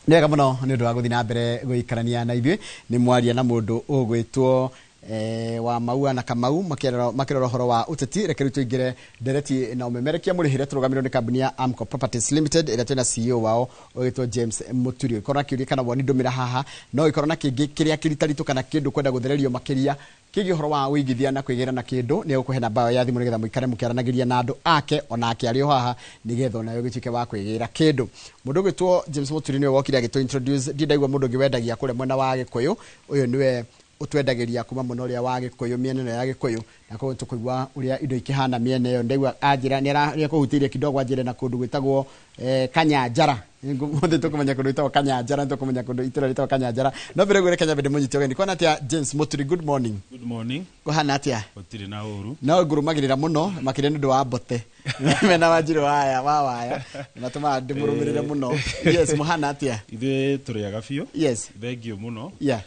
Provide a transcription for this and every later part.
Nĩ wega mũno nĩ ũndũ wa gũthiĩ na mbere gũikarania na ithuĩ. Nĩ mwaria na mũndũ ũgwĩtwo wa Maua na Kamau makĩrora ũhoro wa ũteti. Reke rĩu tũingĩre ndereti na ũmemerekia mũrĩhĩre tũrũgamĩrĩrwo nĩ kambuni ya Amco Properties Limited ĩrĩa twĩna CEO wao ũgwĩtwo James Muturi. Ũngĩkorwo na kĩũria kana woni ndũmĩra haha, no ũngĩkorwo na kĩngĩ kĩrĩa kĩritaritũ kana kĩndũ kwenda gũthererio makĩria kĩgiĩ ũhoro wa ũigithia na kwĩgĩra na kĩndũ, nĩ egũkũhe namba yao ya thimũ nĩgetha mũikare mũkĩaranagĩria na andũ ake onake arĩ o haha nĩgetha onawe ũgĩtuĩke wa kwĩgĩra kĩndũ. Mũndũ ũgwĩtwo James Muturi nĩwe wokire agĩtũ introduce. Ndirĩ ndaigua mũndũ ũngĩ wendagia kũrĩa mwena wa Gĩkũyũ. Ũyũ nĩwe ũtwendagĩria kuma mwena ũrĩa wa Gĩkũyũ, mĩena ĩno ya Gĩkũyũ, na koguo tũkũigua ũrĩa indo ikĩhana mĩena ĩyo. Ndaigua anjĩra nĩ akũhutĩirie kidogo anjĩre na kũndũ gwĩtagwo Kanyanjara. Mũthĩ tũkũmenya kũndũ gwĩtagwo Kanyanjara, nĩtũkũmenya kũndũ itũra rĩtagwo Kanyanjara. No mbere ũguo reke nyambe ndĩmũnyite ũgeni. Kwana atĩa James Muturi? Good morning. Good morning. Kũhana atĩa? Gũtirĩ na ũru. No ngũrũmagĩrĩra mũno makĩria nĩ ũndũ wa mbote mena Wanjirũ waya wa waya matũmaga ndĩmũrũmĩrĩre mũno. Yes, mũhana atĩa? Ithuĩ tũrĩaga biũ. Yes. Thank you mũno. Yeah.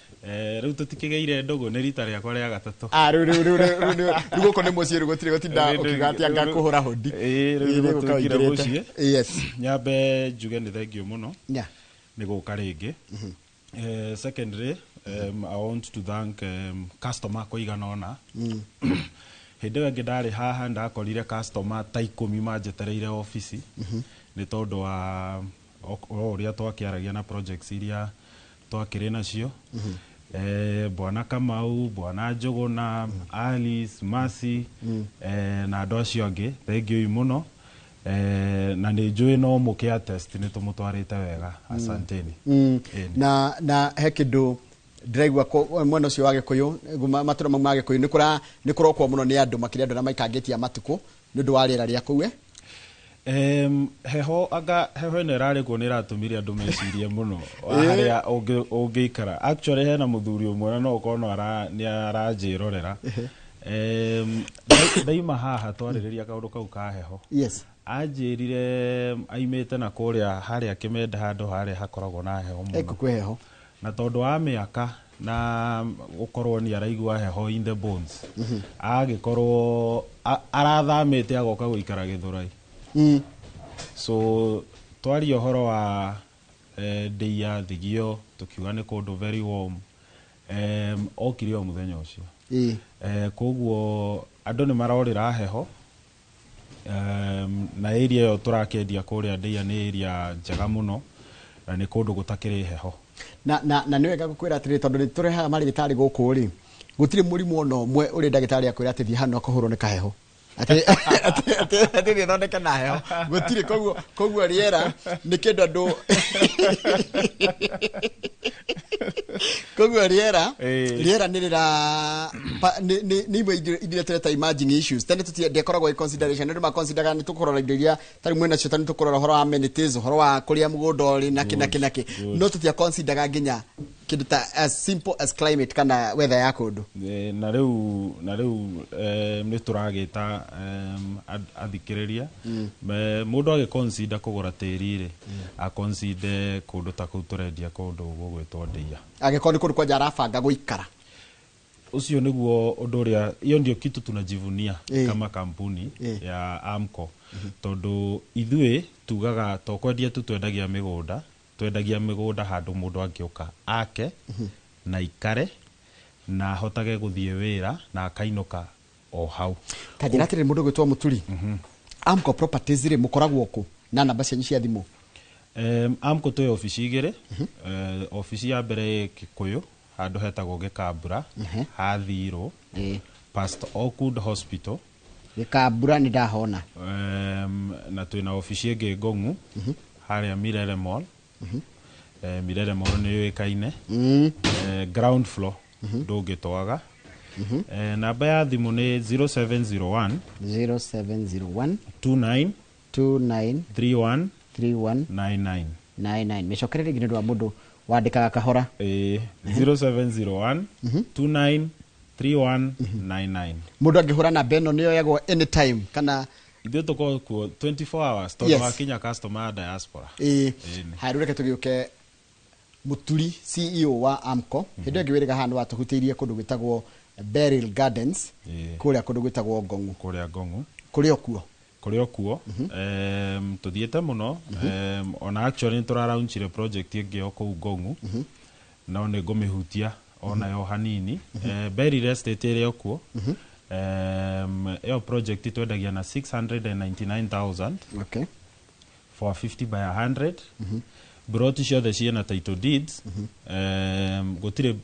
Rĩu tũtikĩgĩire ndũgũ, nĩ rita rĩakwa rĩa gatatũ. Ah, rĩu rĩu rĩu rĩu rĩu rĩu gũkũ nĩ mũciĩ, rĩu gũtirĩ gũtinda ũkiuga atĩ anga kũhũra hũndi. Ĩĩ, rĩu Ĩĩ, nĩguo rĩu tũingĩre ũkaingĩrĩte. mũciĩ. Yes. Nyambe njuge nĩ thank you mũno nĩ gũka rĩngĩ. Secondly, I want to thank customer kũigana ũna. Hĩndĩ ĩyo ĩngĩ ndarĩ haha ndakorire customer ta 10 manjetereire obici nĩ tondũ wa o ũrĩa twakĩaragia na projects iria twakĩrĩ nacio. Bwana Kamau, Bwana Njũgũna, Alice, Mercy, na andũ acio angĩ, thank you mũno. Na nĩ njũĩ no mũkĩ attest nĩ tũmũtwarĩte wega. Asanteni. Ĩni. Na he kĩndũ ndĩraigua mwena ũcio wa Gĩkũyũ, matũra mau ma Gĩkũyũ nĩ kũra nĩ kũrokwo mũno nĩ andũ makĩria andũ arĩa maikangĩtie matukũ nĩ ũndũ wa rĩera rĩa kũu. Heho anga heho ĩno ĩrarĩ kuo nĩ ĩratũmire andũ mecirie mũno wa harĩa ũngĩikara. Actually hena mũthuri ũmwe na no ũkorwo no nĩ aranjĩrorera. Ndaima haha twarĩrĩria kaũndũ kau ka heho. Yes. Anjĩrire aimĩte na kũrĩa harĩa Kĩmende handũ harĩa hakoragwo na heho mũno. Eko kwĩ heho. Na tondũ wa mĩaka na gũkorwo nĩ araigua heho in the bones. Agĩkorwo arathamĩte agoka gũikara Gĩthũrai. So twaria ũhoro wa ndĩa thigio tukiuga nĩ kũndũ very warm. Okire o mũthenya ũcio. Koguo andũ nĩ marorĩra heho. Na area ĩyo tũrakĩendia kũrĩa ndĩa nĩ area njega mũno na nĩ kũndũ gũtakĩrĩ heho. Na nĩ wega gũkwĩra atĩrĩrĩ, tondũ nĩ tũrehaga marĩgĩtarĩ gũkũ rĩ, gũtirĩ mũrimũ ona ũmwe ũrĩ ndagĩtarĩ akwĩra atĩ thiĩ hano akũhũrwo nĩ kaheho. Atĩ thiĩ thondeke na heho. Gũtirĩ, koguo rĩera nĩ kĩndũ andũ koguo rĩera rĩera nĩ rĩra pa, nĩ, nĩ, nĩ imwe indo iria tũreta emerging issues. Tene tũti ndĩkoragwo ĩ consideration, nĩ maconsideraga nĩ tũkũrora indo iria tarĩ mwena cio, tarĩ tũkũrora ũhoro wa amenities, ũhoro wa kũrĩa mũgũnda ũrĩ na kĩ na kĩ na kĩ. Good. No tũtia consideraga nginya kĩndũ ta as simple as climate kana weather ya kũndũ. Na rĩu nĩ tũragĩta athikĩrĩria. Mũndũ agĩconsider kũgũra tĩri rĩ, aconsider kũndũ ta kũu tũrendia kũndũ gũgwĩtwo Ndĩa. Angĩkorwo nĩ kũndũ kwanja arabanga gũikara. Ũcio nĩguo ũndũ ũrĩa, hiyo ndio kitu tunajivunia kama kampuni ya Amco. Tondũ ithuĩ tugaga to kwendia tu twendagia mĩgũnda, twendagia mĩgũnda handũ mũndũ angĩũka ake na ikare na ahotage gũthiĩ wĩra na akainũka o hau. Ta njĩra atĩrĩrĩ, mũndũ ũgwĩtwo Mũturi, Amco Properties rĩ, mũkoragwo kũ na namba cianyu cia thimũ? Amco twĩ obici igĩrĩ. Obici ya mbere ĩ Kikuyu handũ hetagwo Gĩkambura, Hathirũ, past Oakwood Hospital. Gĩkambura nĩ ndahona. Na twĩna obici ĩngĩ Ngong'u, harĩa Mirere Mall. Mirere Mall nĩ yũĩkaine. Ground floor ndũngĩtwaga. Namba ya thimũ nĩ 0701 0701 29 29 31 31 99. 99. Mĩcokere rĩngĩ nĩ ũndũ wa mũndũ wandĩkaga kahora. 0701 29 31 99. Mũndũ angĩhũra namba ĩno nĩ yoyagwo anytime kana ithuĩ tũkoragwo kuo 24 hours tondũ wakinya customer ya diaspora. Ĩni. Haya, rĩu reke tũgĩũke Mũturi CEO wa Amco. Hĩndĩ ĩyo ĩngĩ wĩrĩga haha nĩ watũhutĩirie kũndũ gwĩtagwo Beryl Gardens, kũrĩa kũndũ gwĩtagwo Ngong'u. Kũrĩa Ngong'u. Kũrĩ o kuo. Kũrĩ o kuo. Tũthiĩte mũno. Ona actually nĩ tũraraunchire project ĩngĩ o kũu Ngongu, no nĩ ngũmĩhutia onayo hanini. Berry Estate ĩrĩ o kuo. Ĩyo project twendagia na 699,000 for 50 by 100. Plot ciothe ciĩna title deeds. Gũtirĩ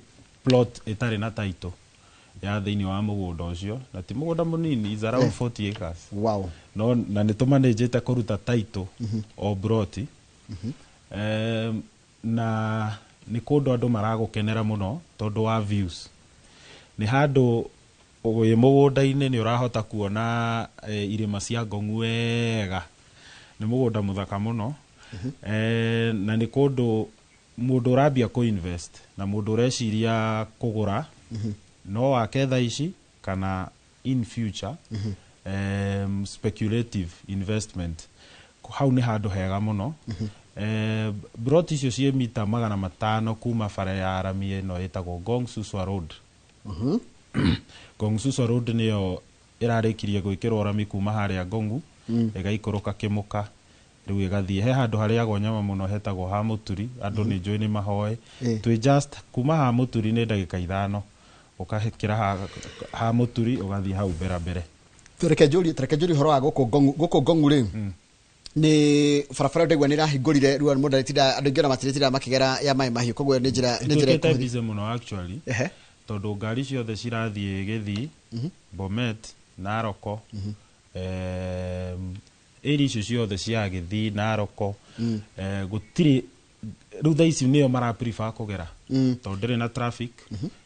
plot ĩtarĩ na title ya thĩinĩ wa mũgũnda ũcio, na ti mũgũnda mũnini, is around 40 acres. No na nĩ tũmanĩnjĩte kũruta title o plot. Na nĩ kũndũ andũ maragũkenera mũno tondũ wa views. Nĩ handũ wĩ mũgũnda-inĩ nĩ ũrahota kuona irĩma cia Ngongu wega. Nĩ mũgũnda mũthaka mũno. Na nĩ kũndũ mũndũ ũrambia kũ invest na mũndũ ũreciria kũgũra, no wake thaa ici kana in future, speculative investment, hau nĩ handũ hega mũno. Plot icio ciĩ mita 500 kuma bara ya rami ĩno ĩtagwo Ngong Suswa Road. Ngong Suswa Road nĩyo ĩrarĩkirie gwĩkĩrwo rami kuma harĩa Ngongu, ĩgaikũrũka Kĩmũka, rĩu ĩgathiĩ he handũ harĩagwo nyama mũno hetagwo ha Mũturi. Andũ nĩ njũĩ nĩ mahoe. Twĩ just kuma ha Mũturi nĩ ndagĩka 5, ũkahĩkĩra ha Mũturi ũgathiĩ hau mbere mbere. Reke njũrie ũhoro wa gũkũ Ngongu. Gũkũ Ngongu rĩ, nĩ barabara ndaigua nĩ ĩrahingũrire rĩu, mũndũ arĩtinda, andũ aingĩ ona matirĩtindaga makĩgera ya maĩ mahiũ, koguo nĩ njĩra Ĩtuĩkĩte busy mũno actually, tondũ ngari ciothe cirathiĩ Gĩthii, Bomet, Naroko, area icio ciothe cia Gĩthii, Naroko, gũtirĩ rĩu thaa ici nĩyo mara prefer kũgera tondũ ndĩrĩ na traffic,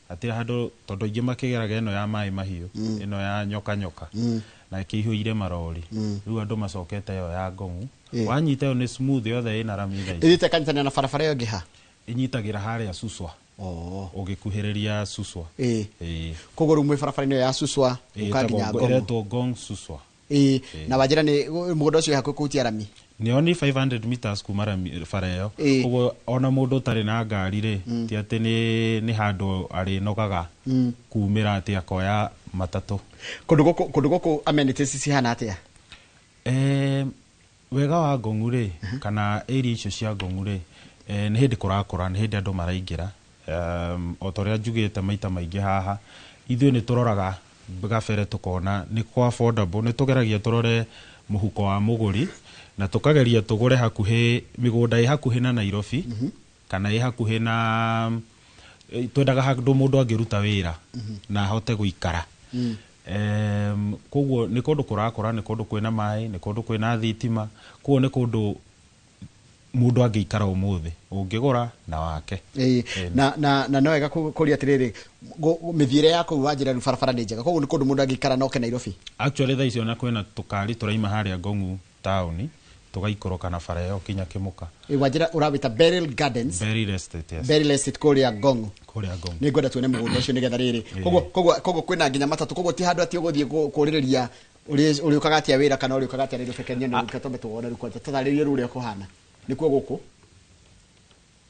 hatirĩ handũ, tondũ aingĩ makĩgeraga ĩno ya maĩ mahiũ, ĩno ya nyoka nyoka, na ĩkĩihũire marori. Rĩu andũ macokete ĩyo ya Ngongu. Wanyita ĩyo nĩ smooth, yothe ĩna rami thaa ici. Ĩthiĩte ĩkanyitanĩra na barabara ĩyo ĩngĩ ha? Ĩnyitagĩra harĩa Suswa, ũgĩkuhĩrĩria Suswa. Ĩĩ. Koguo rĩu mwĩ barabara-inĩ ĩyo ya Suswa ũka nginya Ngongu. Ĩretwo Ngong Suswa. Ĩĩ, na wanjĩra nĩ mũgũnda ũcio wĩ hakuhĩ kũhutia rami. Nĩ only 500 meters kuma bara ĩyo. Koguo ona mũndũ ũtarĩ na ngari rĩ, ti atĩ nĩ handũ arĩnogaga kumĩra atĩ akoya matatũ. Kũndũ gũkũ amenities cihana atĩa? Wega wa Ngongu rĩ, kana area icio cia Ngongu rĩ, nĩ hĩndĩ kũrakũra, nĩ hĩndĩ andũ maraingĩra. O ta ũrĩa njugĩte maita maingĩ haha, ithuĩ nĩ tũroraga gabere tũkona nĩ kwa affordable, nĩ tũgeragia tũrore mũhuko wa mũgũri na tũkageria tũgũre hakuhĩ, mĩgũnda ĩ hakuhĩ na Nairobi kana ĩ hakuhĩ na twendaga handũ mũndũ angĩruta wĩra na ahote gũikara. Koguo nĩ kũndũ kũrakũra, nĩ kũndũ kwĩna maĩ, nĩ kũndũ kwĩna thitima, koguo nĩ kũndũ mũndũ angĩikara ũmũthĩ ũngĩgũra na wake. Ĩĩ, na no wega kũria atĩrĩrĩ, mĩthiĩre ya kũu wanjĩra rĩu barabara nĩ njega, koguo nĩ kũndũ mũndũ angĩikara na oke Nairobi? Actually thaa ici ona kwĩna tũkari tũraima harĩa Ngongu taũni tũgaikũrũka na bara ĩyo kinya Kĩmũka. Ĩĩ, wanjĩra ũrawĩta Beryl Gardens? Beryl Estate, yes. Beryl Estate kũrĩa Ngongu. Kũrĩa Ngongu. Nĩ ngwenda tuone mũgũnda ũcio nĩgetha rĩrĩ, koguo kwĩna nginya matatũ, koguo ti handũ atĩ ũgũthiĩ kũrĩrĩria ũrĩũkaga atĩa wĩra kana ũrĩũkaga atĩa Nairobi. Kenya nĩ reke twambe tuone rĩu kwanja, tũtarĩrie rĩu ũrĩa kũhana nĩkuo gũkũ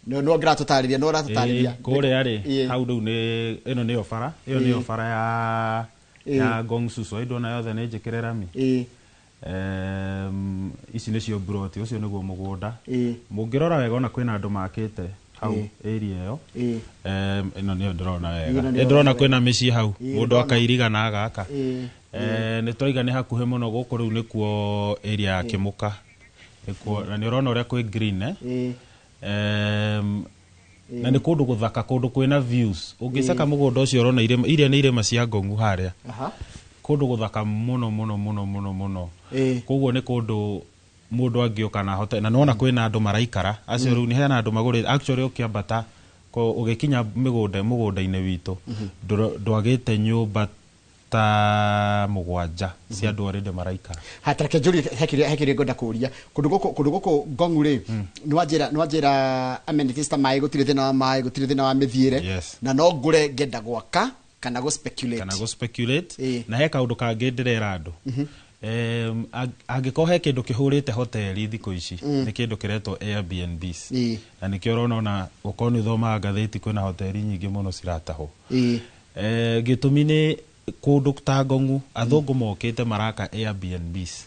no ngĩratũtarĩria, no ũratũtarĩria. Ĩĩ, kũrĩa rĩ, hau rĩu nĩ ĩno nĩyo bara ĩyo, nĩyo bara ya Ngong Suswa, ndona yothe nĩ njĩkĩre rami. Ici nĩcio mburoti, ũcio nĩguo mũgũnda. Mũngĩrora wega ona kwĩna andũ makĩte hau area ĩyo. Ĩno nĩyo ndĩrona wega. Ĩno nĩyo Nĩ ndĩrona wega. Kwĩna mĩciĩ hau, mũndũ ndĩrona. akairiga na agaka. Nĩ tũraiga nĩ hakuhĩ mũno gũkũ, rĩu nĩkuo area ya Kĩmũka nĩkuo, na nĩ ũrona ũrĩa kwĩ green, eh? Na nĩ kũndũ gũthaka, kũndũ kwĩna views. Ũngĩcaka mũgũnda ũcio ũrona irĩma iria, nĩ irĩma cia Ngongu harĩa. Kũndũ gũthaka mũno mũno mũno mũno mũno. Koguo nĩ kũndũ mũndũ angĩũka na ahote, na nĩwona kwĩna andũ maraikara acio rĩu nĩ hena andũ magũrĩte. Actually ũkĩambata ũgĩkinya mũgũnda-inĩ witũ, ndwagĩte nyũmba ta 7 cia andũ already maraikara. Hatareke njũrie, he kĩrĩa ngwenda kũria. Kũndũ gũkũ Ngongu rĩ, nĩ wanjĩra amenities ta maĩ, gũtirĩ thĩna wa maĩ, gũtirĩ thĩna wa mĩthiĩre. Yes. Na no ngũre ngenda gwaka kana gũ speculate. Kana gũ speculate. Na he kaũndũ kangĩ ndĩrera andũ. Angĩkorwo he kĩndũ kĩhũrĩte hoteli thikũ ici, nĩ kĩndũ kĩretwo Airbnbs. Na nĩkĩo ũrona ona ũkorwo nĩ ũthomaga ngathĩti, kwĩna hoteli nyingĩ mũno ciratahwo. Gĩtũmi nĩ kũndũ ta Ngongu athũngũ mokĩte maraka Airbnbs.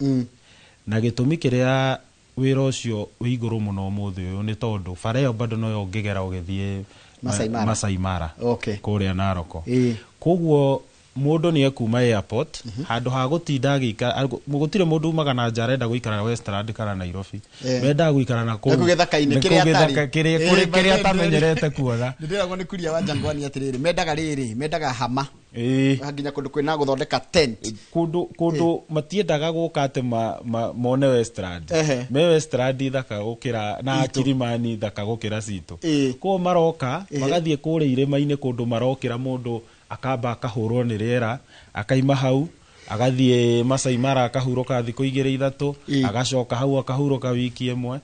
Na gĩtũmi kĩrĩa wĩra ũcio wĩ igũrũ mũno ũmũthĩ ũyũ nĩ tondũ bara ĩyo bado noyo ũngĩgera ũgĩthiĩ Masai Mara. Masai Mara. Okay. Kũrĩa Naroko. Koguo Mũndũ nĩ ekuma airport, handũ ha gũtinda agĩikara, gũtirĩ mũndũ umaga na nja arenda gũikara Westland kana Nairobi. Mendaga gũikara na kũu Na kũu gĩthaka-inĩ, na kĩrĩa kũu atarĩ. gĩthaka, kĩrĩa atamenyerete kuona. Nĩ ndĩragwo nĩ kuria wa Jangwani atĩrĩrĩ, mendaga rĩrĩ, mendaga hama. Nginya kũndũ kwĩna gũthondeka tent. Kũndũ matiendaga gũka atĩ mone Westland. Me Westland thaka gũkĩra na Itũ. Kilimani thaka gũkĩra citũ. Koguo maroka, magathiĩ kũrĩa irĩma-inĩ kũndũ marokĩra mũndũ akamba akahũrwo nĩ rĩera, akaima hau, agathiĩ Masai Mara akahurũka thikũ igĩrĩ ithatũ, agacoka hau akahurũka wiki ĩmwe.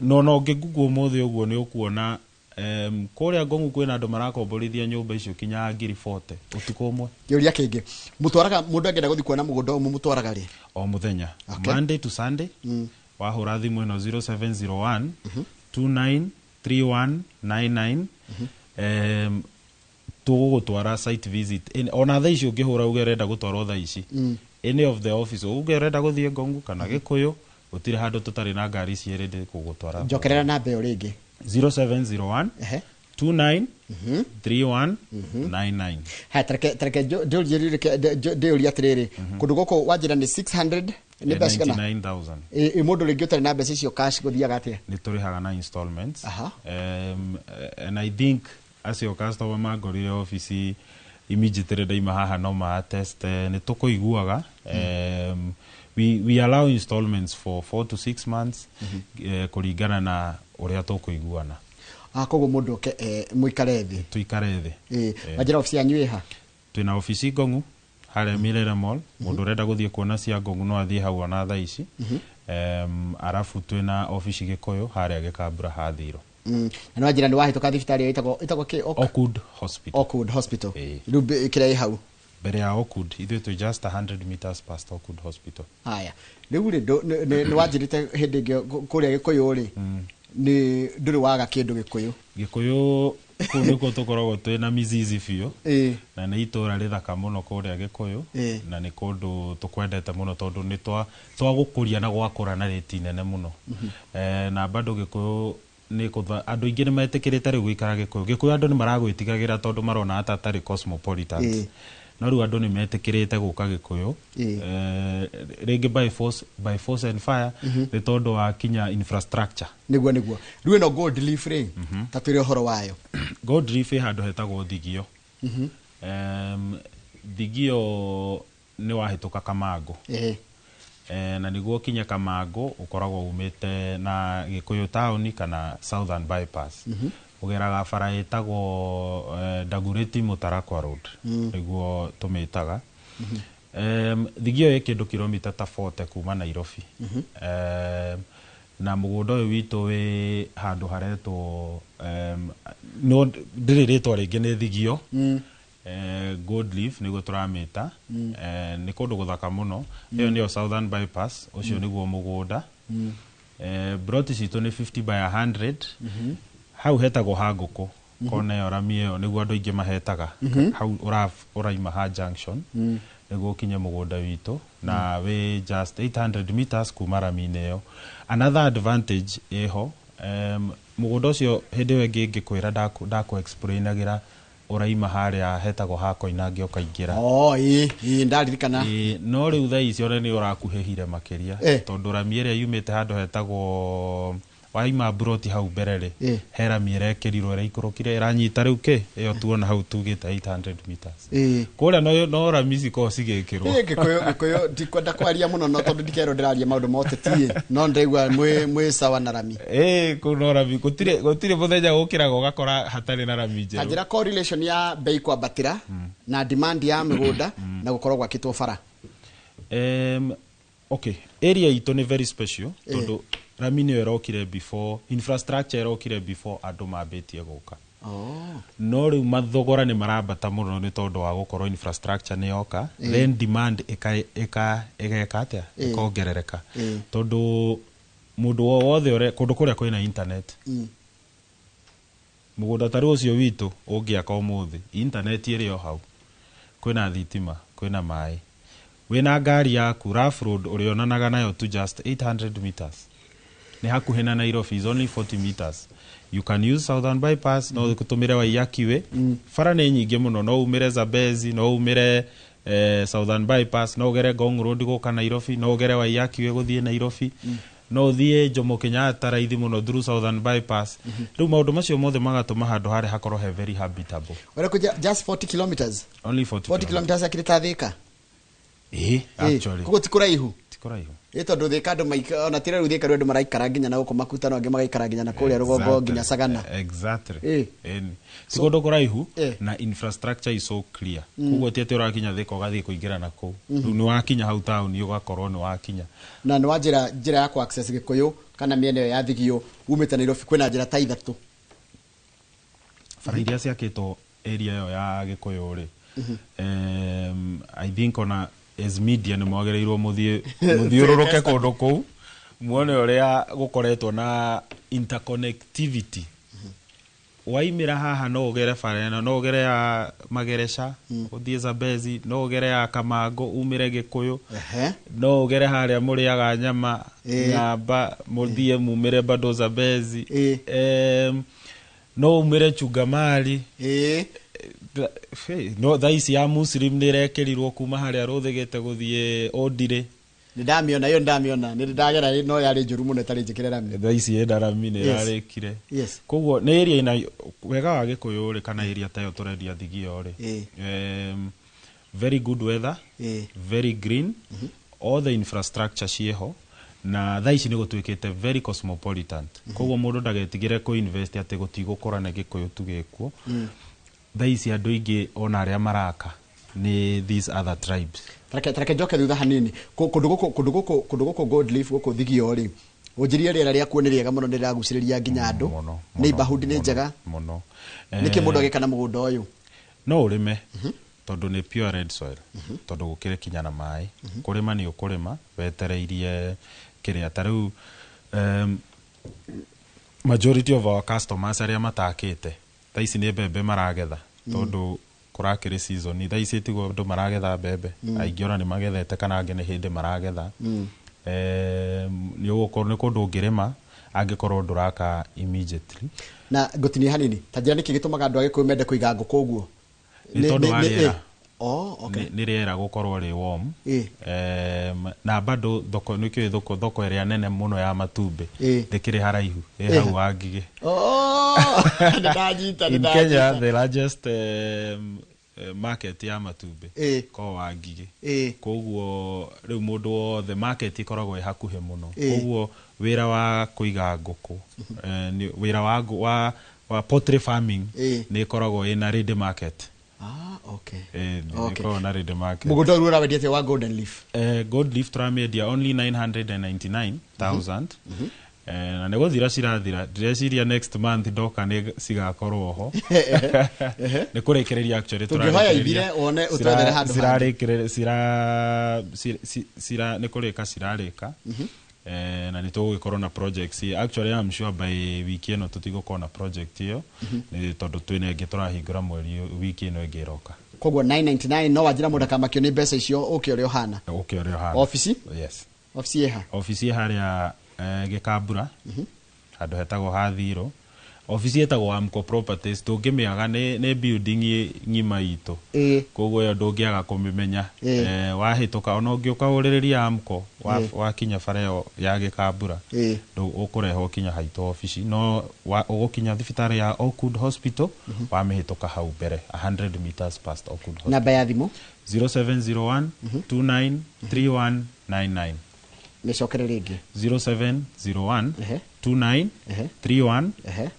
No no ũngĩ Google ũmũthĩ ũguo nĩ ũkuona, kũrĩa Ngong'u kwĩna andũ marakomborithia nyũmba icio kinya ngiri 40 ũtukũ ũmwe. Kĩũria kĩngĩ, mũtwaraga mũndũ angĩenda gũthiĩ kuona mũgũnda ũyũ mũmũtwaraga rĩ? O mũthenya. Monday to Sunday. Wahũra thimũ ĩno 0701 293199. Tũgũgũtwara site visit. Ona thaa ici ũngĩhũra uge ũrenda gũtwarwo thaa ici. Any of the office, uge ũrenda gũthiĩ Ngong'u kana Gĩkũyũ, gũtirĩ handũ tũtarĩ na ngari ciĩ ready gũgũtwara. Njokerera namba ĩyo rĩngĩ. 0701 29 3199. Haya, tareke ndĩũrie atĩrĩrĩ, kũndũ gũkũ wanjĩra nĩ 600 nĩ mbeca cigana? 99,000. Mũndũ rĩngĩ ũtarĩ na mbeca icio cash gũthiaga atĩa? Nĩ tũrĩhaga na installments. And I think acio customer mangorire office immediately ndaima haha no ma test, nĩ tũkũiguaga. We allow installments for 4 to 6 months, kũringana na ũrĩa tũkũiguana. Koguo mũndũ oke, mũikare thĩ. Tũikare thĩ. Wanjĩra office yanyu ĩ ha? Twĩna office Ngong'u harĩa Milele Mall. Mũndũ ũrenda gũthiĩ kuona cia Ngong'u no athiĩ hau ona thaa ici. Arabu twĩna office Gĩkũyũ harĩa Gĩkambura Hathiro. Na nĩ wanjĩra nĩ wahĩtũka thibitarĩ ĩyo ĩtagwo kĩ? Oakwood Hospital. Oakwood Hospital. Rĩu kĩrĩa ĩ hau? Mbere ya Oakwood, ithuĩ twĩ just 100 meters past Oakwood Hospital. Haya. Rĩu rĩ, nĩ wanjĩrĩte hĩndĩ ĩngĩ kũrĩa Gĩkũyũ rĩ, nĩ ndũrĩ waga kĩndũ Gĩkũyũ. Gĩkũyũ kũu nĩkuo tũkoragwo twĩna mizizi biũ. Na nĩ itũũra rĩthaka mũno kũrĩa Gĩkũyũ. Na nĩ kũndũ tũkwendete mũno tondũ nĩ twagũkũria na gwakũra na rĩti nene mũno. Na bado Gĩkũyũ nĩ kũtha, andũ aingĩ nĩ metĩkĩrĩte rĩu gũikara Gĩkũyũ. Gĩkũyũ andũ nĩ maragwĩtigagĩra tondũ marona ata atarĩ cosmopolitan. No rĩu andũ nĩ metĩkĩrĩte gũka Gĩkũyũ. Rĩngĩ by force and fire, nĩ tondũ wa kinya infrastructure. Nĩguo, nĩguo. Rĩu ĩno Gold Leaf rĩ, ta twĩre ũhoro wayo. Gold Leaf ĩ handũ hetagwo Thigio. Thigio nĩ wahĩtũka Kamangũ. Na nĩguo ũkinye Kamangũ ũkoragwo umĩte na Gĩkũyũ town kana Southern Bypass. Ũgeraga bara ĩtagwo Dagoretti Mũtarakwa Road. Nĩguo tũmĩtaga. Thigio ĩ kĩndũ kilomita ta 40 kuma Nairobi. Na mũgũnda ũyũ witũ wĩ handũ haretwo, no ndĩrĩ rĩtwa rĩngĩ nĩ Thigio. Gold Leaf nĩguo tũramĩta. Nĩ kũndũ gũthaka mũno. Ĩyo nĩyo Southern Bypass, ũcio nĩguo mũgũnda. Broti citũ nĩ 50 by 100. Hau hetagwo ha ngũkũ. Kona ĩyo rami ĩyo nĩguo andũ aingĩ mahetaga. Hau ũraima ha junction. Nĩguo ũkinye mũgũnda witũ na wĩ just 800 meters kuma rami-inĩ ĩyo. Another advantage ĩho, mũgũnda ũcio hĩndĩ ĩyo ĩngĩ ngĩkwĩra ndakũ explainagĩra ũraima harĩa hetagwo ha Koinange ũkaingĩra. Oh, ĩ, ĩ, ndaririkana. Ĩ, no rĩu thaa ici ona nĩ ũrakuhĩhire makĩria. Tondũ rami ĩrĩa yumĩte handũ hetagwo waima broti hau mbere rĩ, he rami ĩrekĩrirwo ĩraikũrũkire ĩranyita rĩu kĩ ĩyo tuona hau tugĩte 800 meters. Kũrĩa no rami cikoragwo cigĩkĩrwo. Gĩkũyũ ndikwenda kwaria mũno no tondũ ndikerwo ndĩraria maũndũ ma ũteti, no ndĩraigua mwĩ sawa na rami. Kũu no rami, gũtirĩ mũthenya gũkĩraga ũgakora hatarĩ na rami njerũ. Ta njĩra correlation ya bei kwambatĩra na demand ya mĩgũnda na gũkorwo gwakĩtwo bara. Okay, area itũ nĩ very special tondũ rami nĩyo ĩrokire before, infrastructure ĩrokire before andũ mambĩtie gũka. No rĩu mathogora nĩ marambata mũno nĩ tondũ wa gũkorwo infrastructure nĩ yoka, then demand ĩgeka atĩa? Ĩkongerereka. Tondũ mũndũ o wothe ũrĩa, kũndũ kũrĩa kwĩna internet. Mũgũnda ta rĩu ũcio witũ ũngĩaka ũmũthĩ, internet ĩrĩ o hau. Kwĩna thitima, kwĩna maĩ. Wĩna ngari yaku, rough road ũrĩonanaga nayo to just 800 meters. Nĩ hakuhĩ na Nairobi, is only 40 meters. You can use Southern Bypass, no ũtũmĩre Waiyaki Way. Bara nĩ nyingĩ mũno, no umĩre Zambezi, no umĩre Southern Bypass, no ũgere Ngong Road gũka Nairobi, no ũgere Waiyaki Way gũthiĩ Nairobi, no ũthiĩ Jomo Kenyatta raithi mũno through Southern Bypass. Rĩu maũndũ macio mothe magatũma handũ harĩa hakorwo he very habitable. Ũrĩa just 40 kilometers? Only 40. 40 kilometers akĩrĩ ta Thĩka. Ĩĩ, actually. Koguo ti kũraihu. Ti kũraihu. Ĩ, tondũ Thĩka andũ maika ona tira rĩu Thĩka rĩu andũ maraikara nginya na gũkũ Makutano, angĩ magaikara nginya na kũrĩa rũgongo nginya Sagana. Exactly. Ĩ. Ti kũndũ kũraihu. Ĩ. Na infrastructure is so clear, koguo ti atĩ ũrakinya Thĩka ũgathiĩ kũingĩra na kũu. Rĩu nĩ wakinya hau taũni, ũgakorwo nĩ wakinya. Na nĩ wa njĩra ya ku access Gĩkũyũ kana mĩena ĩyo ya Thigio umĩte Nairobi, kwĩna njĩra ta ithatũ. Bara iria ciakĩtwo area ĩyo ya Gĩkũyũ rĩ, I think ona as media nĩ mwagĩrĩirwo mũthiĩ mũthiũrũrũke kũndũ kũu, muone ũrĩa gũkoretwo na interconnectivity. Waimĩra haha, no ũgere bara ĩno, no ũgere ya Magereca ũthiĩ Zambezi, no ũgere ya Kamango umĩre Gĩkũyũ, no ũgere harĩa mũrĩaga nyama Nyamba, mũthiĩ mumĩre bado Zambezi. No umĩre Chungamari. No thaa ici ya Muslim nĩ ĩrekĩrirwo kuma harĩa rũthĩgĩte gũthiĩ Ondire. Nĩ ndamĩona ĩyo, nĩ ndamĩona, nĩ ndagera, no yarĩ njũru mũno ĩtarĩ njĩkĩre rami. Thaa ici ĩna rami, nĩ ĩrarĩkire. Koguo nĩ area ina wega wa Gĩkũyũ rĩ, kana area ta ĩyo tũrendia Thigio rĩ, very good weather, very green, all the infrastructure ciĩho, na thaa ici nĩ gũtuĩkĩte very cosmopolitan. Koguo mũndũ ndagetigĩre kũ invest atĩ gũtigũkũra nĩ Gĩkũyũ tu gĩkuo. Thaa ici andũ aingĩ ona arĩa maraka nĩ these other tribes. Tareke njoke thutha hanini. Kũndũ gũkũ Gold Leaf gũkũ Thigio rĩ, ũnjĩrie rĩera rĩakuo nĩ rĩega mũno, nĩ rĩragucĩrĩria nginya andũ. Mũno. Neighborhood nĩ Mũno, njega. Mũno. Nĩkĩ mũndũ agĩka na mũgũnda ũyũ? No ũrĩme tondũ nĩ pure red soil, tondũ gũkĩrĩ kinya na maĩ. Kũrĩma nĩ ũkũrĩma wetereirie kĩrĩa. Ta rĩu majority of our customers arĩa matakĩte thaa ici nĩ mbembe maragetha, tondũ kũrakĩrĩ season. Thaa ici tiguo andũ maragetha mbembe, aingĩ ona nĩ magethete kana angĩ nĩ hĩndĩ maragetha. Nĩ ũgũkorwo nĩ kũndũ ũngĩrĩma angĩkorwo ndũraka immediately. Na ngũtinie hanini, ta njĩra nĩkĩ gĩtũmaga andũ a Gĩkũyũ mende kũiga ngũkũ ũguo? Nĩ tondũ wa rĩera. Oh, okay. Nĩ rĩera gũkorwo rĩ warm. Na bado thoko nĩ kĩũĩ, thoko ĩrĩa nene mũno ya matumbĩ ndĩkĩrĩ haraihu, ĩ hau Wangigĩ. Oh, nĩ ndanyita, nĩ In Kenya, ndanyita. the largest market ya matumbĩ ko Wangigĩ. Koguo rĩu mũndũ wothe, market ĩkoragwo ĩ hakuhĩ mũno. Koguo wĩra wa kũiga ngũkũ, wĩra wa poultry farming nĩ ĩkoragwo ĩna ready market. Ah, okay. Nĩ ĩkoragwo na ready market. Mũgũnda ũyũ ũrawendia atĩa wa Golden Leaf? Gold Leaf tũramĩendia only 999,000. Na nĩ gũthira cirathira. Ndĩreciria next month ndoka nĩ cigakorwo ho, nĩ kũrĩkĩrĩria actually. Tũngĩhoya Tũrarĩkĩrĩria. ithire wone ũtwethere handũ hangĩ. Cirarĩkĩrĩria, cira ci- ci- cira nĩ kũrĩka cirarĩka. Na nĩ tũgũgĩkorwo na projects. Actually, I'm sure by wiki ĩno tũtigũkorwo na project ĩyo, nĩ tondũ twĩna ĩngĩ tũrahingũra mweri wiki ĩno ĩngĩ ĩroka. Koguo 999, no wanjĩra mũndũ akamakio nĩ mbeca icio, ũke ũrĩa ũhana. Ũke ũrĩa ũhana. Obici? Yes. Obici ĩha? Obici ĩ harĩa Gĩkambura, handũ hetagwo Hathiro. Obici ĩtagwo Amco Properties, ndũngĩmĩaga, nĩ building ng'ima itũ. Koguo ĩyo ndũngĩaga kũmĩmenya. Wahĩtũka ona ũngĩũka ũrĩrĩria Amco, wakinya bara ĩyo ya Gĩkambura, ũkũrehwo kinya haitũ obici. No ũgũkinya thibitarĩ ya Oakwood Hospital, wamĩhĩtũka hau mbere 100 meters past Oakwood Hospital. Namba ya thimũ? 0701 29 3199. Mĩcokere rĩngĩ. 0701 29 31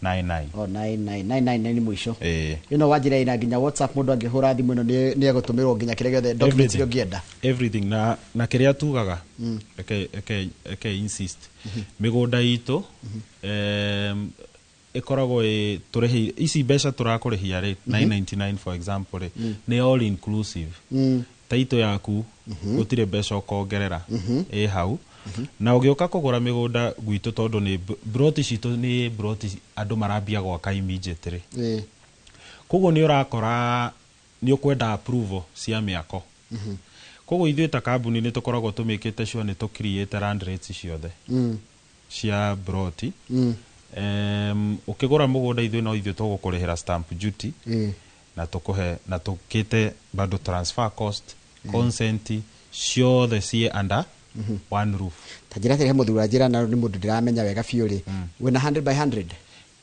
99. O 9999 mũico. Ĩĩ. Ĩno wanjĩra ĩna nginya WhatsApp, mũndũ angĩhũra thimũ ĩno nĩ egũtũmĩrwo nginya kĩrĩa gĩothe documents iria ũngĩenda. Everything. Na kĩrĩa tugaga, eke insist, mĩgũnda itũ ĩkoragwo ĩ tũrĩhĩire ici mbeca tũrakũrĩhia rĩ, 999 for example rĩ, nĩ all inclusive. Taito yaku gũtirĩ mbeca ũkongerera, ĩ hau. Na ũgĩũka kũgũra mĩgũnda gwitũ, tondũ nĩ broti citũ, nĩ broti andũ marambia gwaka immediately. Koguo nĩ ũrakora nĩ ũkwenda approval cia mĩako. Koguo ithuĩ ta kambuni nĩ tũkoragwo tũmĩkĩte sure nĩ tũ create land rates ciothe cia broti. Ũkĩgũra mũgũnda, ithuĩ no ithuĩ tũgũkũrĩhĩra stamp duty na tũkũhe na tũkĩte bado transfer cost, consent ciothe ciĩ under one roof. Ta njĩra atĩrĩ, he mũthuri wa njĩra na nĩ mũndũ ndĩramenya wega biũ rĩ, wĩna 100 by 100.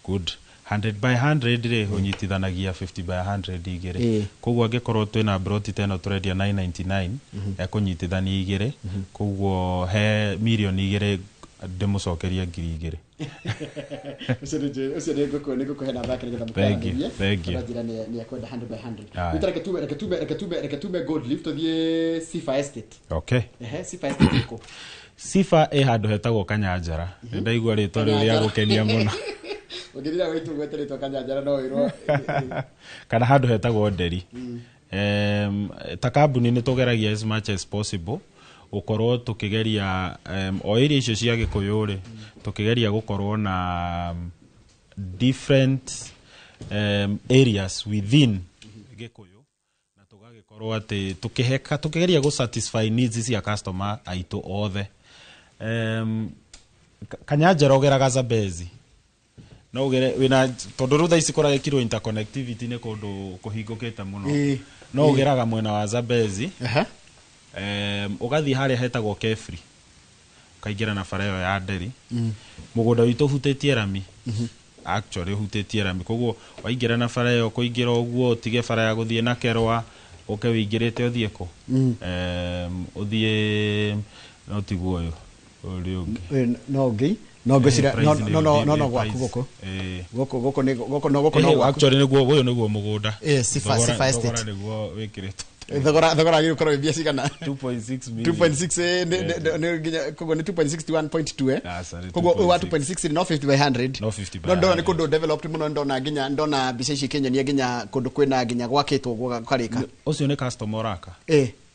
Good. 100 by 100 rĩ, ũnyitithanagia 50 by 100 igĩrĩ. Koguo angĩkorwo twĩna broti ta ĩno tũrendia 999, ekũnyitithania igĩrĩ, koguo he 2 mirioni ndĩmũcokerie 2,000. Ũcio nĩ ngũkũhe namba yake nĩgetha Thank you, mũkaranĩrie. thank you. Tondũ njĩra nĩ ekwenda 100 by 100. Aye. Rĩu ta reke tume Gold Leaf tũthiĩ Sifa Estate. Okay. Ehe, Sifa Estate ĩkũ? Sifa ĩ handũ hetagwo Kanyanjara. Nĩ ndaigua rĩtwa rĩu rĩa gũkenia mũno. Ũngĩthira gwitũ gwete rĩtwa Kanyanjara no wĩrwo. Kana handũ hetagwo Nderi. Ta kambuni nĩ tũgeragia as much as possible gũkorwo tũkĩgeria o area icio cia Gĩkũyũ rĩ, tũkĩgeria gũkorwo na different areas within Gĩkũyũ, na tũgagĩkorwo atĩ tũkĩheka tũkĩgeria gũ satisfy needs cia customer aitũ othe. Kanyanjara ũgeraga Zambezi, no ũgere wĩna, tondũ rĩu thaa ici kũragĩkirwo interconnectivity, nĩ kũndũ kũhingũkĩte mũno. No ũgeraga mwena wa Zambezi, ũgathiĩ harĩa hetagwo Kefri, ũkaingĩra na bara ĩyo ya Nderi. Mũgũnda witũ ũhutĩtie rami, actually ũhutĩtie rami, koguo waingĩra na bara ĩyo, kũingĩra ũguo ũtige bara ya gũthiĩ na Kerwa, ũke wĩingĩrĩte ũthiĩ kũ, ũthiĩ no tiguo ũyũ ũrĩa ũngĩ. No ũngĩ no ngwĩciria no Price no no no no nĩ gwaku price. gũkũ gũkũ nĩ gũkũ no gũkũ no gwaku. Actually nĩguo ũyũ nĩguo mũgũnda. Sifa Estate. Thogora nĩguo wĩkĩrĩtwo. Thogora wagĩrĩirwo gũkorwo wĩ mbia cigana? 2.6 million. 2.6, nĩ nginya koguo nĩ 2.6 to 1.2, eh? Aca, nĩ Koguo ũyũ wa 2.6. 2.6 no 50 by 100. No 50 by No ndona nĩ 100. kũndũ developed mũno, ndona nginya ndona mbica ici ikĩnyonia nginya kũndũ kwĩna nginya gwakĩtwo gũkarĩka. Ũcio nĩ customer ũraka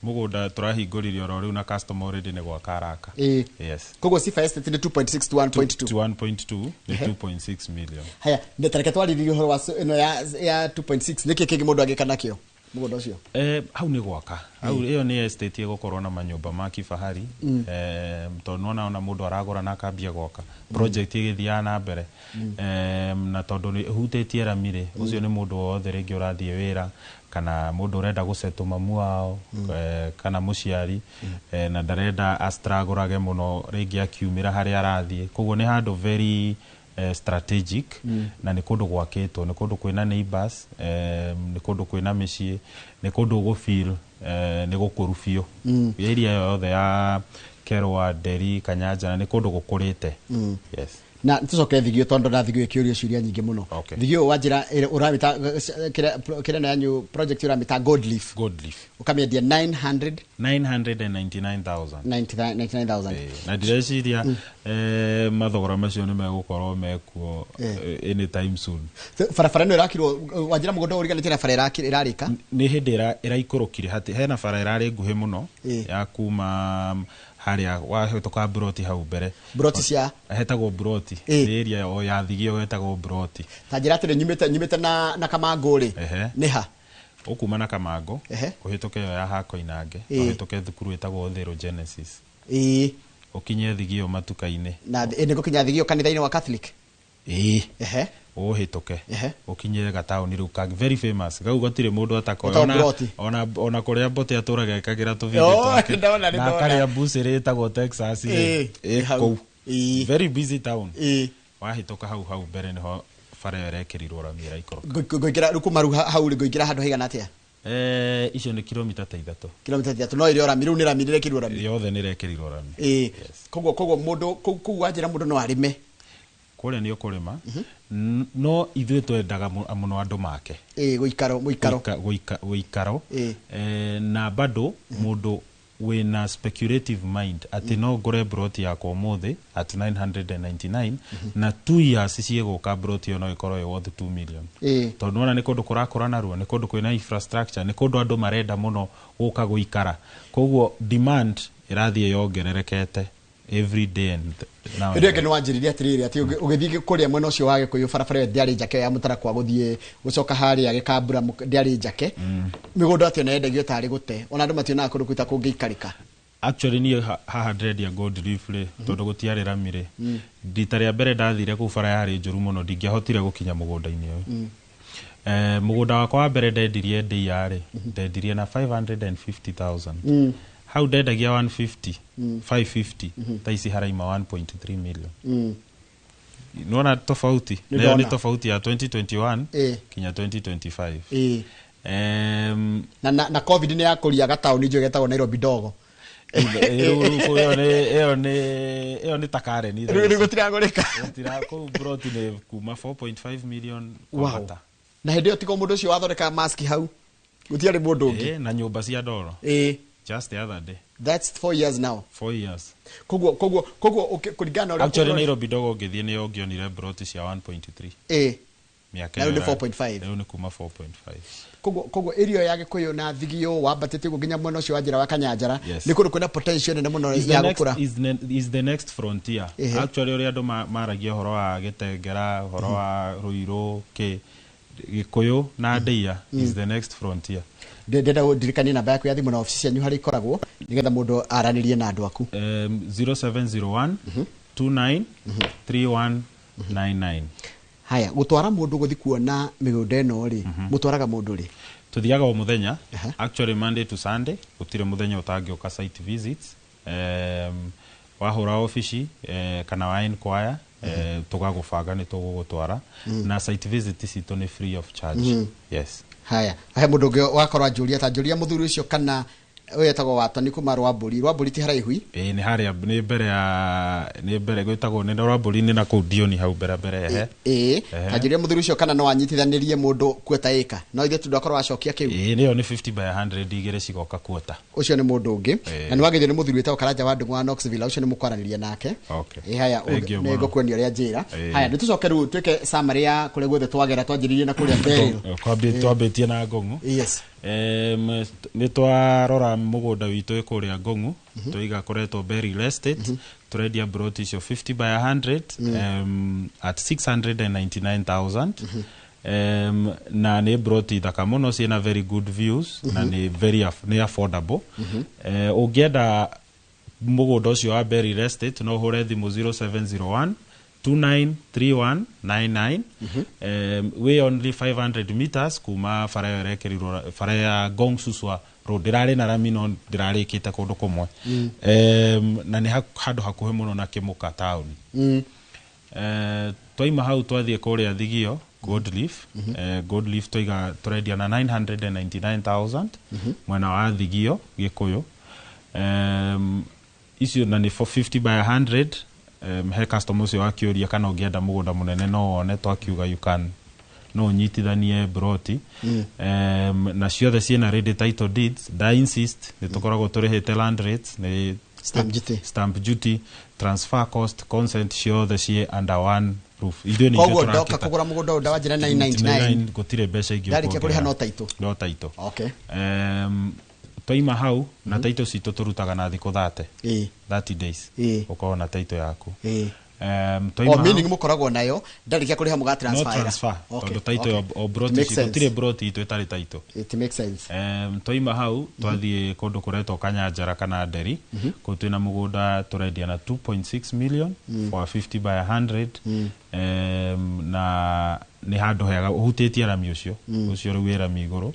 mũgũnda, tũrahingũrire oro rĩu na customer already nĩ gwaka araka. Yes. Koguo Sifa Estate nĩ 2.6 to 1.2. To 1.2 nĩ 2.6 million. Haya, nĩ tareke twarĩrĩrie ũhoro wa ĩno ya 2.6. Nĩkĩ kĩngĩ mũndũ angĩka nakĩo mũgũnda ũcio? Hau nĩ gwaka, hau ĩyo nĩ estate ĩgũkorwo na manyũmba ma kifahari, tondũ nĩwona ona mũndũ aragũra na akambia gwaka, project ĩgĩthiaga na mbere, na tondũ nĩ ĩhutĩtie rami rĩ, ũcio nĩ mũndũ wothe rĩngĩ ũrathiĩ wĩra kana mũndũ ũrenda gũsettle mamu wao, kana mũciari, na ndarenda astragũrage mũno rĩngĩ akiumĩra harĩa arathiĩ. Koguo nĩ handũ very strategic, na nĩ kũndũ gwakĩtwo, nĩ kũndũ kwĩna neighbors, nĩ kũndũ kwĩna mĩciĩ, nĩ kũndũ ũgũfeel nĩ gũkũru biũ. Area ĩyo yothe ya Kerwa, Nderi, Kanyanjara nĩ kũndũ gũkũrĩte. Yes. Na tũcoke Thigio, tondũ na Thigio ĩkĩũrio ciũria nyingĩ mũno. Thigio, wanjĩra ũramĩta kĩrĩa yanyu project ũramĩta Gold Leaf. Gold Leaf. Ũkamĩendia 900 999,000. 99,000. Na ndireciria mathogora macio nĩ megũkorwo mekuo anytime soon. Barabara ĩno ĩrakirwo, wanjĩra mũgũnda ũyũ ũriganĩtie na bara ĩrarĩka. Nĩ hĩndĩ ĩraikũrũkire hati hena bara ĩrarĩ nguhĩ mũno ya kuma harĩa wahĩtũka Mburoti hau mbere. Mburoti cia Hetagwo Mburoti. Nĩ area o ya Thigio hetagwo Mburoti. Ta njĩra atĩrĩ, nyumĩte na Kamangũ rĩ, nĩ ha? Ũkuma na Kamango, ũhĩtũke ĩyo ya Hakoinange, ũhĩtũke thukuru ĩtagwo Thĩrũ Genesis, ũkinye Thigio matuka-inĩ. Na nĩ gũkinya Thigio kanitha-inĩ wa Catholic. Ĩĩ. Ũhĩtũke ũkinye gataũni rĩu kangĩ very famous kau gatirĩ mũndũ atakoĩ. Ĩtagwo Mburoti. Ona kũrĩa Mbote atũraga ekagĩra tũvideo Oh, twake. ndona, nĩ Na ndona. akarĩa mbucĩrĩ ĩtagwo Texas rĩ, ĩ Nĩ hau. kũu. Very busy town. Wahĩtũka hau hau mbere nĩho bara ĩyo ĩrekĩrirwo rami ĩraikũrũka. Ngũingĩra rĩu kuma rĩu hau rĩ, ngũingĩra handũ haigana atĩa? Icio nĩ kilomita ta 3. Kilomita 3, no ĩrĩ o rami rĩu, nĩ rami rĩrekĩrirwo rami. Yothe nĩ ĩrekĩrirwo rami. Koguo mũndũ kũu wanjĩra mũndũ no arĩme. Kũrĩa nĩ ũkũrĩma. No ithuĩ twendaga mũno andũ make Ĩĩ, gũikaro mũikaro. Gũikaro. Na bado mũndũ wĩna speculative mind atĩ no ngũre broti yakwa ũmũthĩ at 999 na 2 years ciĩgũka broti ĩyo no ĩkorwo ĩ worth 2 million, tondũ nĩwona nĩ kũndũ kũrakũra narua, nĩ kũndũ kwĩna infrastructure, nĩ kũndũ andũ marenda mũno gũka gũikara, koguo demand ĩrathiĩ yongererekete. Every day and now and Hĩndĩ ĩyo ĩngĩ then. nĩ wanjĩrire atĩrĩrĩ atĩ ũgĩthiĩ kũrĩa mwena ũcio wa Gĩkũyũ, barabara ĩyo ndĩarĩ njake ya Mũtarakwa gũthiĩ gũcoka harĩa Gĩkambura, ndĩarĩ njake, mĩgũnda atĩ ona yendagio tarĩ gũte, ona andũ mationaga kũndũ kũu ta kũngĩikarĩka. Actually niĩ haha ndĩrendia Gold Leaf rĩ, tondũ gũtiarĩ rami rĩ, rita rĩa mbere ndathire kũu bara yarĩ njũru mũno, ndingĩahotire gũkinya mũgũnda-inĩ ũyũ. Mũgũnda wakwa wa mbere ndendirie ndĩa rĩ, ndendirie na 550,000. Hau ndendagia 150, 550, thaa ici haraima 1.3 million. Nona tofauti? Nĩ Nayo nĩ ndona. tofauti ya 2021 kinya 2025. Na COVID nĩ yakũria gataũni njũĩ getagwo Nairobi ndogo. Ĩyo nĩ ta Karen. Rĩu gũtiragũrĩka. Gũtira kũu, plot nĩ kuma 4.5 million kwambata. Na hĩndĩ ĩyo tigo mũndũ ũcio wathondekaga maski hau, gũtiarĩ mũndũ ũngĩ. Na nyũmba cia ndoro. Just the other day. That's 4 years now. 4 years. Koguo kũringana na ũrĩa Actually Nairobi ndogo ũngĩthiĩ nĩ ũngĩonire plot cia 1.3 mĩaka Na rĩu ĩyo nĩ 4.5. Rĩu nĩ kuma 4.5. Koguo area ya Gĩkũyũ na Thigio wambatĩte ũguo nginya mwena ũcio wa njĩra wa Kanyanjara, nĩ kũndũ kwĩna potential nene mũno Is the ya next, gũkũra. is the next frontier. Actually ũrĩa andũ maragia ũhoro wa Gĩtengera, ũhoro wa Ruiru, kĩ Gĩkũyũ na Ndeia is the next frontier. Ndĩrenda ndirikanie namba yaku ya thimũ na obici cianyu harĩa ikoragwo, nĩgetha mũndũ aranĩrie na andũ aku. 0701 29 3199. Haya, gũtwara mũndũ gũthi kuona mĩgũnda ĩno rĩ, mũtwaraga mũndũ rĩ? Tuthiaga o muthenya. Actually Monday to Sunday, gũtirĩ mũthenya ũtangĩũka site visits. Wahũra obici kana wa inquire, tũgagũbanga nĩ tũgũgũtwara, na site visit citũ nĩ free of charge, yes. Haya, he mũndũ ũngĩ wakorwo anjũria, ta njũria mũthuri ũcio kana ũyũ etagwo Watoni kuma Rwambũri. Rwambũri ti haraihu? Ĩĩ, nĩ harĩa nĩ mbere ya nĩ mbere gwĩtagwo nĩ Rwambũri-inĩ na kũu Ndioni hau mbere mbere, ehe. Ta njũria mũthuri ũcio kana no anyitithanĩrie mũndũ kuota ĩka, no ithuĩ tondũ akorwo wacokia kĩu. Ĩĩ, nĩyo nĩ 50 by 100, igĩrĩ cigoka kuota. Ũcio nĩ mũndũ ũngĩ. Na nĩ wagĩrio nĩ mũthuri wĩtagwo Karanja wa Ndung'u wa Knoxville, ũcio nĩ mũkwaranĩria nake. Haya. Thank you nĩ mũno. ngũkuonia ũrĩa njĩra. Haya, nĩ tũcoke rĩu twĩke summary ya kũrĩa guothe twagera, twanjĩrĩirie na kũrĩa Beril. Twambĩtie na Ngong'u. Nĩ twarora mũgũnda witũ wĩ kũrĩa Ngong'u, tũiga kũretwo Berry Estate, tũrendia broti icio 50 by 100 at 699,000, na nĩ broti thaka mũno, ciĩna very good views na nĩ very nĩ affordable. Ũngĩenda mũgũnda ũcio wa Berry Estate no ũhũre thimũ 0701 293199. We only 500 meters kuma bara ĩyo ĩrekĩrirwo, bara ya Ngong Suswa Road ndĩrarĩ na rami no ndĩrarĩkĩte kũndũ kũmwe, na nĩ handũ hakuhĩ mũno na Kĩmũka taũni. Twaima hau twathiĩ kũrĩa Thigio, Gold Leaf. Gold Leaf twaiga tũrendia na 999,000 mwena wa Thigio Gĩkũyũ. Icio na nĩ 50 by 100. He customer ũcio wakĩũria kana ũngĩenda mũgũnda mũnene no wone, twakiuga you can, no ũnyitithanie broti. Na ciothe ciĩna ready title deeds. Da insist nĩ tũkoragwo tũrĩhĩte land rates, nĩ Stamp duty. Stamp duty, transfer cost, consent, ciothe ciĩ under one roof. Ithuĩ nĩ ithuĩ Koguo ndoka tũrakĩta. kũgũra mũgũnda ũyũ ndawanjĩra 999? Gũtirĩ mbeca ingĩ Ndarĩkia kũrĩha ũkuongerera. no title. No title. Twaima hau na title citũ tũrutaga na thikũ 30. 30 days ũkorwo na title yaku. O meaning mũkoragwo nayo, ndarĩkia kũrĩha mũga No transfer? Transfer, tondũ title o broti It makes citũ sense. gũtirĩ broti itũ ĩtarĩ title. It makes sense. Twaima hau twathiĩ kũndũ kũretwo Kanyanjara kana Nderi, kũu twĩna mũgũnda tũrendia na 2.6 million for a 50 by 100. Na nĩ handũ hega ũhutĩtie rami ũcio ũcio rĩu wĩ rami igũrũ.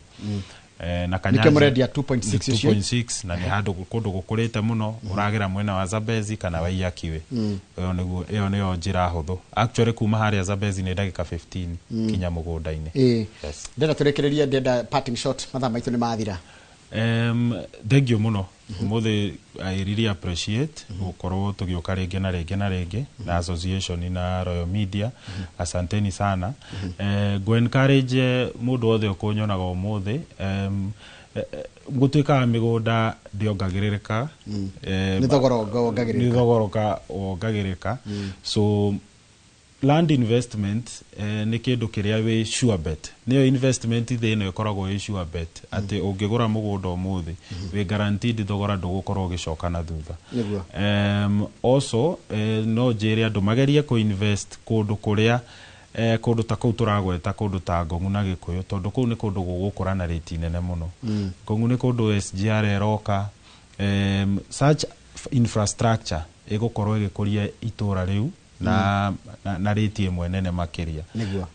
Na Nĩkĩo mũrendia 2.6 ũcio? 2.6, na nĩ handũ kũndũ gũkũrĩte mũno, ũragĩra mwena wa Zambezi kana wa Iyakiwe. Ĩyo nĩguo, ĩyo nĩyo njĩra hũthũ. Actually kuma harĩa Zambezi nĩ ndagĩka 15 kinya mũgũnda-inĩ. Yes. Ndenda tũrĩkĩrĩrie, ndenda parting shot, mathaa maitũ nĩ mathira. Thank you mũno ũmũthĩ. I really appreciate gũkorwo tũgĩũka rĩngĩ na rĩngĩ na rĩngĩ na association na Royal Media. Asanteni sana. Ngũ encourage mũndũ wothe ũkũnyonaga ũmũthĩ, gũtuĩkaga mĩgũnda ndĩongagĩrĩrĩka. Nĩ thogora wongagĩrĩrĩka. Nĩ thogora wongagĩrĩrĩka, so Land investment nĩ kĩndũ kĩrĩa wĩ sure bet, nĩyo investment thĩ ĩno ĩkoragwo ĩ sure bet, atĩ ũngĩgũra mũgũnda ũmũthĩ, wĩ guaranteed thogora ndũgũkorwo ũgĩcoka na thutha. Also no njĩre andũ magerie kũ-invest kũndũ kũrĩa kũndũ ta kũu tũragweta, kũndũ ta Ngong'u na Gĩkũyũ, tondũ kũu nĩ kũndũ gũgũkũra na rĩti nene mũno. Ngong'u nĩ kũndũ SGR ĩroka, such infrastructure ĩgũkorwo ĩgĩkũria itũra rĩu na rĩti ĩmwe nene makĩria.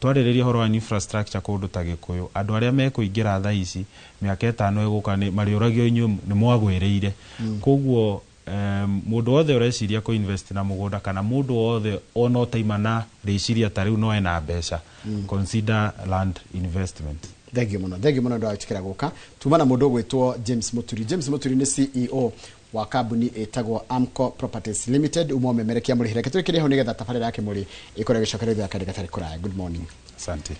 Twarĩrĩria ũhoro wa infrastructure kũndũ ta Gĩkũyũ, andũ arĩa mekũingĩra thaa ici, mĩaka 5 ĩgũka nĩ marĩũragio, inyuĩ nĩ mwagwĩrĩire. Koguo mũndũ wothe ũreciria kũ invest na mũgũnda, kana mũndũ wothe ona ũtaima na rĩciria ta rĩu no ena mbeca, consider land investment. Thengio muno, thengio muno ndu wa gũka. Tuma na mũndũ ũgwĩtwo James Muturi. James Muturi nĩ CEO wa kambuni ĩtagwo Amco Properties Limited, umwe memerekia mũrĩhĩre. Reke tũrĩkĩrie hau nĩgetha tabarĩra ya Kĩmũrĩ ĩkorwo ĩgĩcokererio thutha wa kahinda gatarĩ kũraya. Good morning. Asante.